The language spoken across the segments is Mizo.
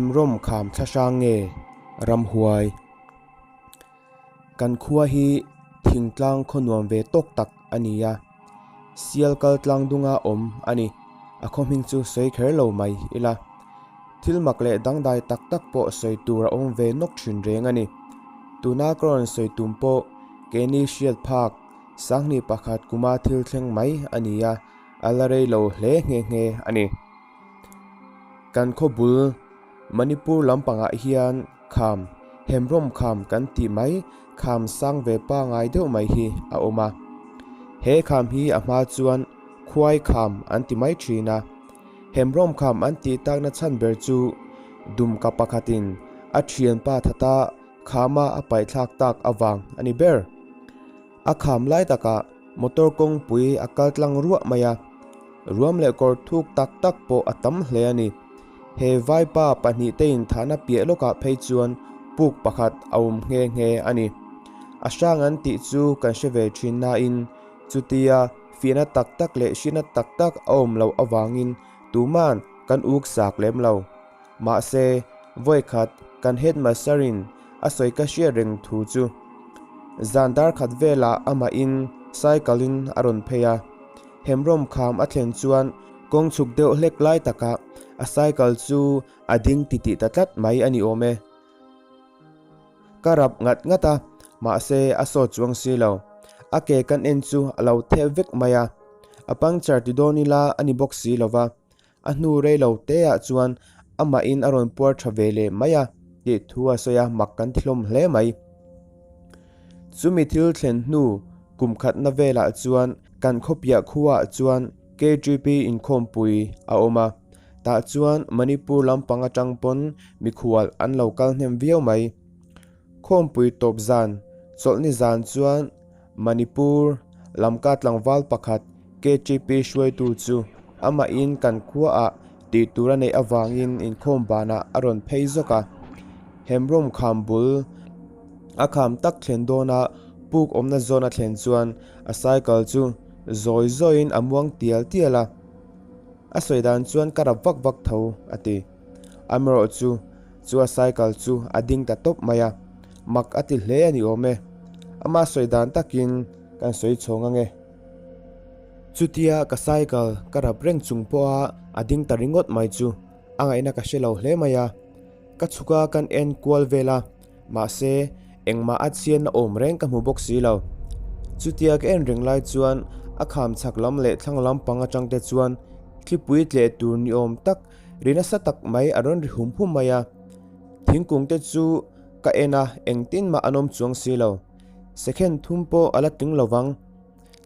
Hemrawm kham thlahrang nge ramhuai? Kan khua hi thingtlang khaw nuam ve tawk tak a ni a, sial kal tlang dunga awm a ni. A khaw hming chu sawi kher lo mai ila. Thil mak leh dangdai tak tak pawh sawi tur a awm ve nawk thin reng a ni. Tuna ka rawn sawi tum pawh keini hriat phak Sanghnih pakhat kuma thil thleng mai a ni a, a la rei lo hle nghe nghe a ni. Kan khaw bul Manipur lampangah hian kham, hemrawm kham kan tih mai kham sang ve pangai deuh mai hi a awm a. He kham hi a hma chuan khuai kham an ti mai thin a. Hemrawm kham an tih takna chhan ber chu dumka pakhatin a thianpa thata khama a paihthlak tak avang a ni ber. A kham lai takah motor kawngpui a kal tlang ruah mai a, ruam leh kawr thuk tak tak pawh a tam hle a ni. He vaipa pahnihte inthahna piah lawkah phei chuan puk pakhat a awm nghe nghe a ni. A hrang an tih chu kan hre ve thin nain chutia fiahna tak tak leh hriatna tak tak a awm loh avangin tuman kan uk sak lem lo. Mahse, vawikhat kan headmaster-in a sawi ka hriat reng thu chu zan dar khat velah amahin cycle-in a rawn phei a. Hemrawm kham a thlen chuan kawng chhuk deuh hlek lai takah a cycle chu a ding titih ta tlat mai a ni awm e. Ka rap ngat ngat a, mahse a sawt chuang si lo. A ke kan en chu a lo thep vek mai a, a puncture ti dawn ila a ni bawk si lova. A hnu rei lo te ah chuan amahin a rawn puar tha ve leh mai a tih thu a sawi a, mak kan ti hlawm hle mai. Chumi thil thlen hnu kum khatna velah chuan kan khawpiah khuaah chuan KGP inkhawmpui a awm a, tah chuan Manipur lampang atang pawn mikhual an lo kal hnem viau mai. Khawmpui tawp zan, chawlhni zan chuan Manipur lamka tlangval pakhat KTP hruaitu chu amahin kan khuaah tih tur a neih avangin inkhawm banah a rawn phei zawk a. Hemrawm kham bul a kham tak thlen dawna puk awmna zawn a thlen chuan a cycle chu zawi zawiin a muang tial tial a. A sawi dan chuan ka rap vak vak tho a ti. Amaherawhchu chu a cycle chu a ding ta tawp mai a. Mak a ti hle a ni awm e. Ama sawi dan takin kan sawi chhawng ang e. Chutia ka cycle ka rap reng chung pawha a ding ta ringawt mai chu a ngaihna ka hre lo hle mai a. Ka chhuk a kan en kual vel a, mahse engmah a chhiatna awm reng ka hmu bawk si lo. Chutia ka en reng lai chuan a kham chhak lam leh thlang lampang atang te chuan thlipui tleh tur ni awm tak ri nasa tak mai a rawn ri hum hum mai a. Thingkung te chu ka en a, engtin mah an awm chuang si lo. Second thum pawh a la tling lo vang.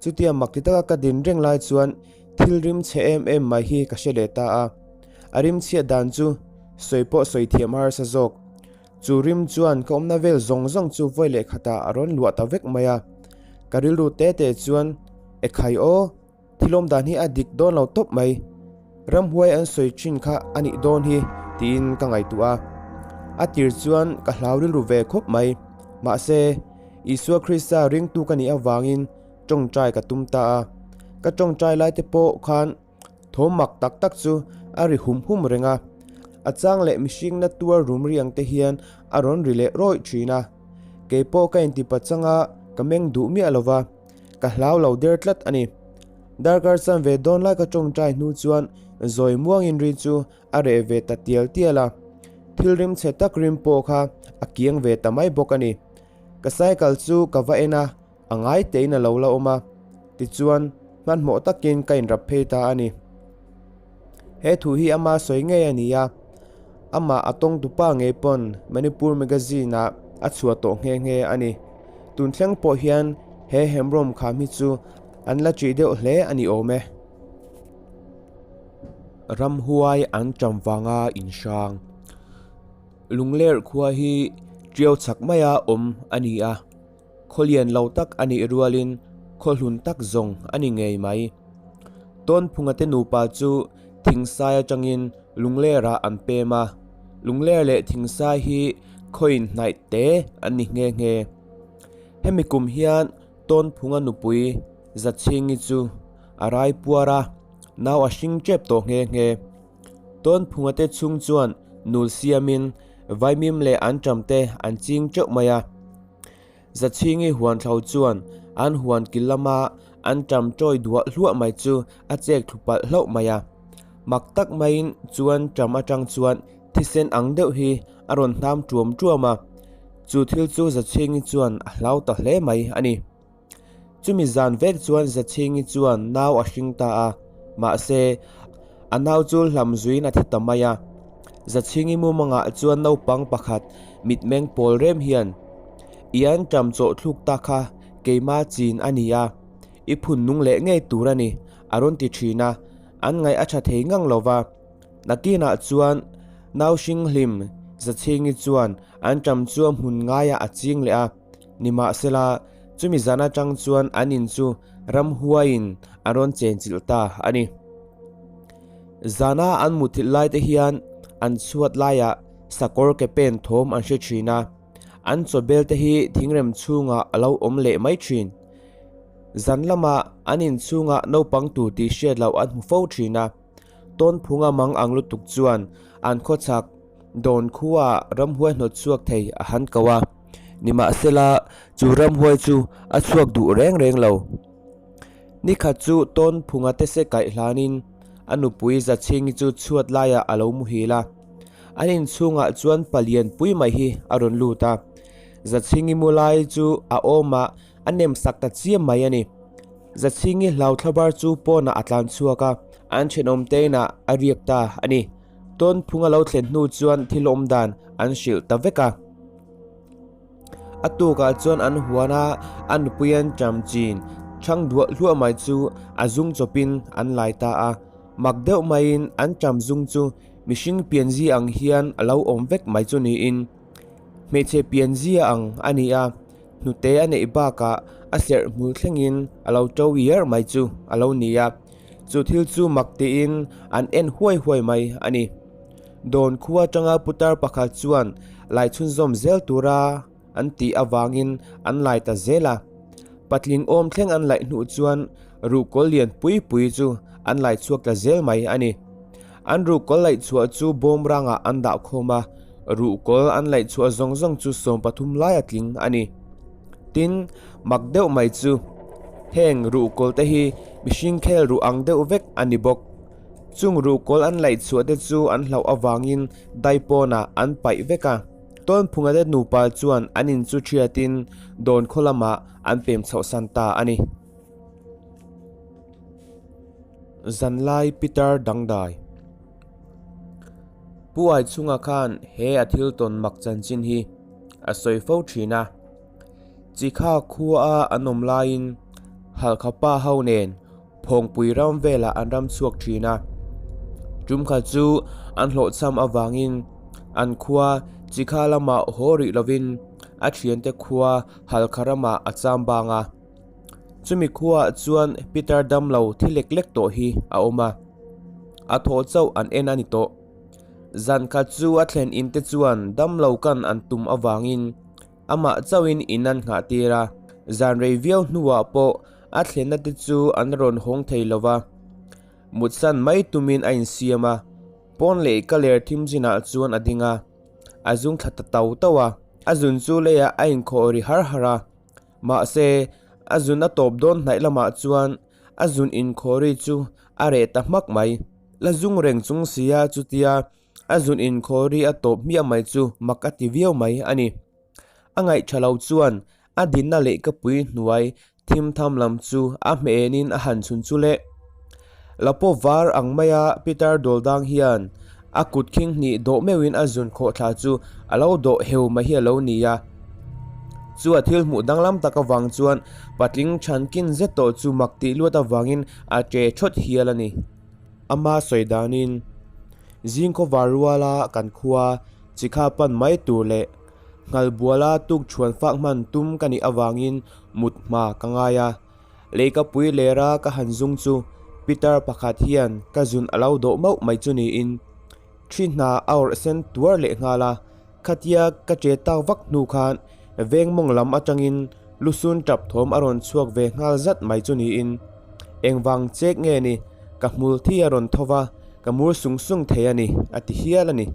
Chutia mak ti taka ka din reng lai chuan thil rim chhe em em mai hi ka hre leh ta a. A rim chhiat dan chu sawi pawh sawi thiam harsa zawk. Chu rim chuan ka awmna vel zawng zawng chu vawi leh khatah a rawn luah ta vek mai a. Ka rilru te te chuan, Ekhai aw! Thilawm dan hi a dik dawn lo tawp mai. Ramhuai an sawi thin kha a nih dawn hi tiin ka ngaihtuah a. A tir chuan ka hlau rilru ve khawp mai. Mahse, Isua Krista ringtu ka nih avangin tawngtai ka tum ta a. Ka tawngtai lai te pawh khan thawm mak tak tak chu a ri hum hum reng a. A chang leh mihring na tuar rum ri ang te hian a rawn ri leh rawih thin a. Keipawh ka intipa changa ka meng duh miah lova. Ka hlau lo der tlat a ni. Darkar chan ve dawn lai ka tawngtai hnu chuan zawi muangin ri chu a reh ve ta tial tial a. Thil rim chhe tak rim pawh kha a kiang ve ta mai bawk a ni. Ka cycle chu ka va en a, a ngai tein a lo la awm a. Tichuan, hmanhmawh takin ka inrap phei ta a ni. He thu hi ama sawi ngei a ni a, amah a tawngtupa ngei pawn Manipur Magazine-ah a chhuah tawh nghe nghe a ni. Tun thleng pawh hian he hemrawm kham hi chu an la ṭih deuh hle a ni awm e. Ramhuai an ṭam vanga inhrang. Lungler khua hi ṭiau chak maia awm a ni a. Khawlian lo tak a nih rualin khawhlun tak zawng a ni ngei mai. Tawnphunga te nupa chu Thingsai atangin Lunglerah an pem a, Lungler leh Thingsai hi khawiin hnaih te an ni nghe nghe. Hemi kum hian Tawnphunga nupui Zachhingi chu a rai puar a, nau a hring tep tawh nghe nghe. Tawnphunga te chhung chuan nul siamin vaimim leh anṭam te an ching teuh mai a. Zachhingi huan thlo chuan an huan kil lama anṭam ṭawi duah hluah mai chu a chek thlu palh hlauh mai a. Mak tak maiin chuan ṭam aṭang chuan thisen ang deuh hi a rawn hnam ṭuam ṭuam a. Chu thil chu Zachhingi chuan a hlau ta hle mai a ni. Chumi zan vek chuan Zachhingi chuan nau a hring ta a, mahse, a nau chu hlam zuiin a thi ta mai a. Zachhingi mumangah chuan naupang pakhat mitmeng pawl rem hian, I an ṭam chawh thluk ta kha keima chin a ni a, i phun nung leh ngei tur a ni, a rawn ti ṭhin a, an ngaih a ṭha thei ngang lo va. Nakinah chuan nau hring hlim Zachhingi chuan an ṭam chu a hmun ngaiah a ching leh a. Nimahsela, chumi zan atang chuan an in chu ramhuaiin an rawn chenchilh ta a ni. Zana an muthilh laite hian an chhuat laiah sakawr ke pen thawm an hre thin a, an chawbel te hi thingrem chhungah a lo awm leh mai thin. Zan lamah an in chhungah naupang tur tih hriat loh an hmu fo thin a. Tawnphunga mang ang lutuk chuan an khawchhak dawn khuaah ramhuai hnawt chhuak thei a han ko a, nimahsela chu ramhuai chu a chhuak duh reng reng lo. Nikhat chu Tawnphunga te se kaih hlanin a nupui Zachhingi chu chhuat laiah a lo muhil a, an inchhungah chuan palian pui mai hi a rawn lut a, Zachhingi mu lai chu a awmah a nem sak ta chiam mai a ni. Zachhingi hlauthlabar chu pawnah a tlan chhuak a, an thenawm te inah a riak ta a ni. Tawnphung a lo thlen hnu chuan thil awm dan an hrilh ta vek a. A tukah chuan an huan a, a nupui an ṭam chin ṭhang duah hluah mai chu a zung chawpin an lai ta a. Mak deuh maiin an ṭam zung chu mihring pianzi ang hian a lo awm vek mai chu niin hmeichhe pianzia ang a ni a. Hnute a neih bakah a serh hmul thlengin a lo to iar mai chu a lo ni a, chu thil chu mak tiin an en huai huai mai a ni. Dawn khua atanga putar pakhat chuan lai chhunzawm zel tura an tih avangin an lai ta zel a, patling awm thleng an laih hnuh chuan ruhkawl lian pui pui chu an lai chhuak ta zel mai a ni. An ruhkawl laih chhuah chu bawm rangah an dah khawm a, ruhkawl an laih chhuah zawng zawng chu 13 lai a tling a ni. Tin, mak deuh mai chu heng ruhkawl te hi mihring khel ruh ang deuh vek a ni bawk. Chung ruhkawl an laih chhuah te chu an hlauh avangin daipawnah an paih vek a. Tawnphunga te nupa chuan an in chu thiatin dawn khaw lamah an pem chhohsan ta a ni. Zanlai Peter Dangdai Pu Aichhunga khan he a thil tawn mak chanchin hi a sawi fo thin a, Chikha khua a an awm laiin Halkha pa ho nen Phawngpui ram velah an ram chhuak thin a, tumkhat chu an hlawhchham avangin an khua Chikha lamah haw rih lovin a thiante khua Halkha ramah a cham bang a. Chumi khuaah chuan Peter damlo thi lek lek tawh hi a awm a, a thaw chauh an en a ni tawh. Zan khat chu a thlen in te chuan damlo kan an tum avangin amah chauhin in an nghah tir a, zan rei viau hnuah pawh a thlenna te chu an rawn hawng thei lo va, mutsan mai tumin a insiam a, pawn leh ka ler thim zinah chuan a ding a, a zung thla ta tau tau a, a zun chu leiah a inkhawh ri har har a. Mahse, a zun a tawp dawn hnaih lamah chuan a zun inkhawri chu a reh ta hmak mai. La zung reng chung sia chutia a zun inkhawri a tawp hmiah mai chu mak a ti viau mai a ni. A ngaihṭha lo chuan a dinna lehkapui hnuai thim tham lam chu a hmenin a han chhun chu le. Lapaw var ang maia Peter Dawldang hian a kut khing hnih dawh meuhin a zun khawh thla chu a lo dawh heu mai hi a lo ni a. Chu a thil hmuh danglam tak avang chuan patling chhankin zet tawh chu mak tih luat avangin a che thawt hial a ni. Ama sawi danin, Zingkhaw var ruala kan khua chikha pan mai tur leh Nghalbuala tukṭhuan fak hman tum ka nih avangin mut hma ka ngai a. Leikapui lera ka han zung chu Peter pakhat hian ka zun a lo dawh mauh mai chu niin thi hna a awrh sen tuar leh nghal a, khatia ka che tak vak hnu khan veng mawng lam atangin lusun tap thawm a rawn chhuak ve nghal zat mai chu niin engvang chek nge ni ka hmul thi a rawn tho va, ka mur sung sung thei a ni a ti hial a ni.